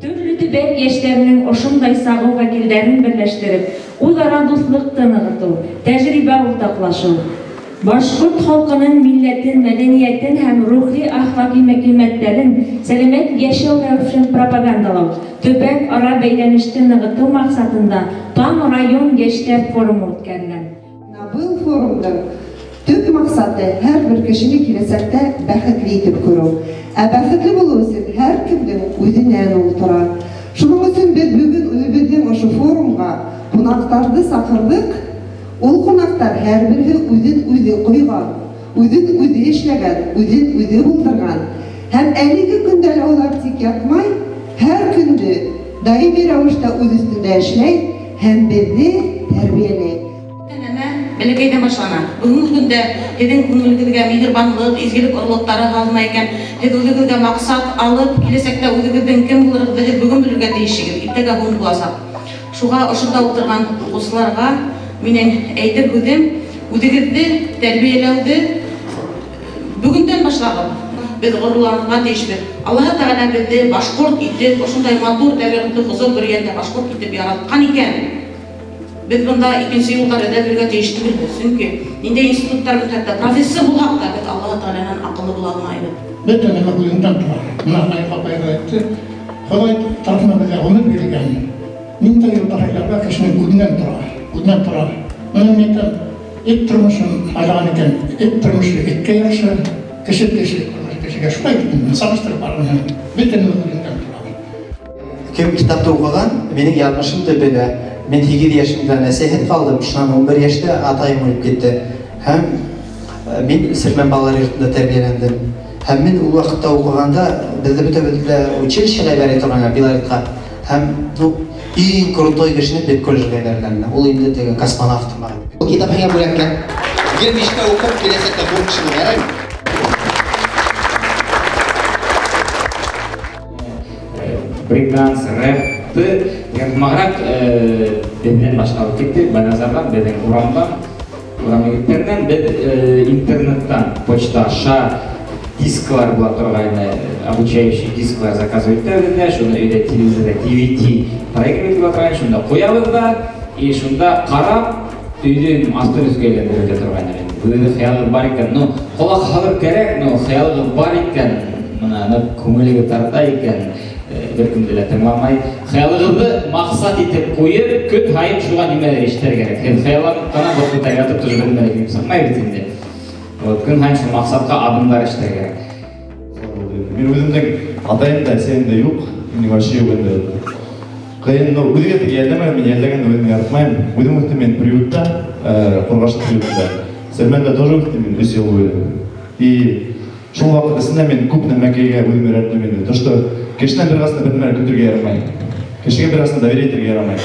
Төрлө төбәк йәштәренең ошондай сағыу вәкилдәрен берләштереп, үҙ-ара дуҫлыҡты нығытыу, тәжрибә уртаҡлашыу, башҡорт халҡының милләтен, мәҙәниәтен һәм рухи әхлаҡи ҡиммәттәрен, сәләмәт йәшәү рәүешен пропагандалау, төбәк-ара бәйләнеште нығытыу маҡсатында Таң район йәштәр форумы үткәрелә. Был форумдың төп маҡсаты һәр бер кешене киләсәктә бәхетле итеп күреү. Ә бәхетле булыу өсөн һәр кемдең үҙенән ул тора. Шуның өсөн беҙ бөгөн үҙебеҙҙең ошо форумға ҡунаҡтарҙы саҡырҙыҡ. Ул ҡунаҡтар һәр береһе үҙен үҙе ҡойған, үҙен үҙе эшләгән, үҙен үҙе булдырған. Һәм әлеге көндә лә улар тик ятмай, һәр көндө даими рәүештә үҙ өҫтөндә эшләй һәм беҙҙе тәрбиәләй. Бәләкәйҙән башлана. Бөгөнгө көндә һеҙҙең күңелегеҙгә миһырбанлыҡ, изгелек орлоҡтары һалына икән, һеҙ үҙегеҙгә маҡсат алып, киләсәктә үҙегеҙҙең кем булырығыҙҙы һеҙ бөгөн белергә тейешһегеҙ, иртәгә һуң буласаҡ. Шуға ошонда ултырған уҡыусыларға минең әйтер һүҙем, үҙегеҙҙе тәрбиәләүҙе бөгөндән башлағыҙ. Беҙ ғорурланырға тейешбеҙ. Аллаһы Тәғәлә беҙҙе башҡорт итеп, ошондай матур тәбиғәтле хозур бер ерҙә башҡорт итеп яратҡан икән. Беҙ бында икенсе юлдар эҙләп йөрөргә тейеш түгелбеҙ, сөнки ниндәй институттар беҙ хатта профессор булһаҡ та беҙ Аллаһы Тәғәләнән аҡыллы була алмайбыҙ. Бөтә нәмә үҙеңдән тора. Бына Наиф апай ҙа әйтте, Хоҙай тарафынан беҙгә ғүмер бирелгән. Ниндәй юлдар һайларға кешенең үҙенән тора, үҙенән тора. Бына мин әйтәм, эт тормошон һайлаған икән, эт тормошо эткә яҡшы, кеше тормошо кешегә. Шулай бит инде, сағыштырып барған. Бөтә нәмә үҙеңдән тора. Кем китапты уҡыған, минең яҙмышымды белә. Мин 8 йәшемдә әсәйһеҙ ҡалдым, шунан 11 йәштә атайым үлеп китте. Һәм мин Сирмән балалар йортонда тәрбиәләндем. Һәм мин ул ваҡытта уҡығанда беҙҙе бөтәбеҙҙе лә училищеға ебәрә торғайнылар, Белоретҡа. Һәм, иң крутой кешене педколледжға ебәргәннәр. Ул инде теге космонавт бар. Ул китап һиңә бүләккә. Гел бишкә уҡып, киләсәктә ҙур кеше булыр, яраймы? Брейкданс, рэп, Яҡмағыраҡ беҙҙән башлап китте, Байназарҙан, беҙҙең урамдан, урам егеттәренән, беҙ интернеттан, почта аша дисклар була торғайны, обучающий дисклар заказывать итәбеҙ ҙә, шуны өйҙә телевизорҙа DVD проигрыватель була торғайны, шунда ҡуябыҙ ҙа, и шунда ҡарап, өйҙөң аҫтын өҫкә әйләндереп үтә торғайны. Үҙегеҙ хыялығыҙ бар икән, ҡолаҡ һалыр кәрәк, хыялығыҙ бар икән, бына ныҡ күңелегеҙ тарта икән, бер кемде лә тыңламай. Хыялығыҙҙы маҡсат итеп ҡуйып, көн һайын шуға нимәлер эшләр кәрәк. Һеҙ хыялланып ҡына был күтәреп ятып тоже бер нәмә лә килеп сыҡмай бит инде. Көн һайын шул маҡсатҡа аҙымдар эшләр кәрәк. Мин үҙемдең атайым да, әсәйем дә юҡ, минең вообще юҡ инде. Ҡыйын, үҙегеҙ теге йәлләмәгеҙ, мин йәлләгәнде үҙем яратмайым. Үҙем үҫтем мин приютта, Ҡурғашлы приютта. Сәлмәндә тоже үҫтем мин өс йыл буйы. И шул ваҡыт эсендә мин күп нәмәкәйгә үҙем өйрәндем инде. То, что кешенән бер ҡасан да бер нәмә көтөргә ярамай. Кешегә бер ҡасан доверие итергә ярамай.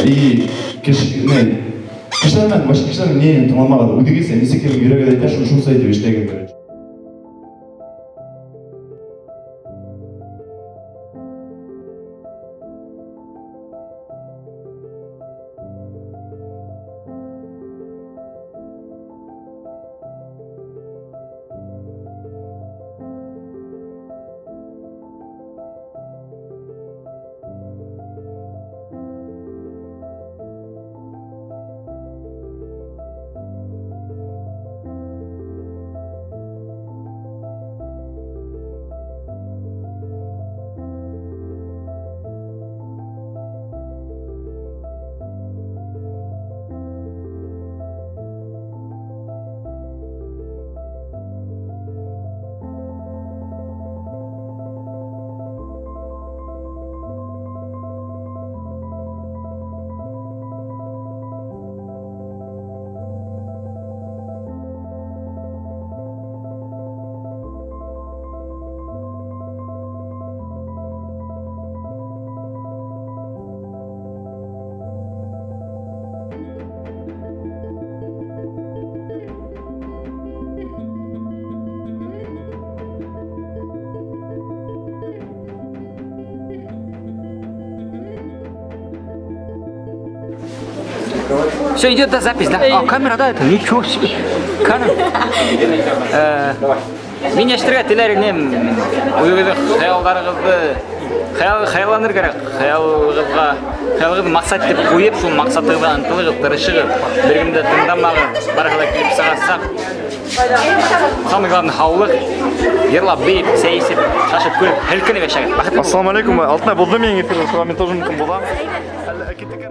И кешеләр менән, вообще кешеләр мине тыңламағыҙ. Үҙегеҙ нисек кем йөрәгегеҙ әйтә, шунса итеп эшләгеҙ, короче. Все, идет, да, запись, да? А, камера, да, это? Ничего себе. Камера. Мин йәштәргә теләр инем, үҙегеҙҙең хыялдарығыҙҙы Хыялланыр кәрәк. Хыялығыҙға, хыялығыҙ маҡсат тип ҡуйып, шул маҡсатығыҙға ынтылығыҙ, тырышығыҙ. Бер кемде тыңдамағыҙ, барыһы ла килеп сығасаҡ. Самое главное, һаулыҡ, йырлап, бейеп, сәй эсеп, шашып, көлөп, һелкенеп йәшәгеҙ. Бәхетле булығыҙ. Ассаламу алейкум. Алтынай, булды минең эфирҙа, шуға мин тоже мөмкин булам. Әллә киттек.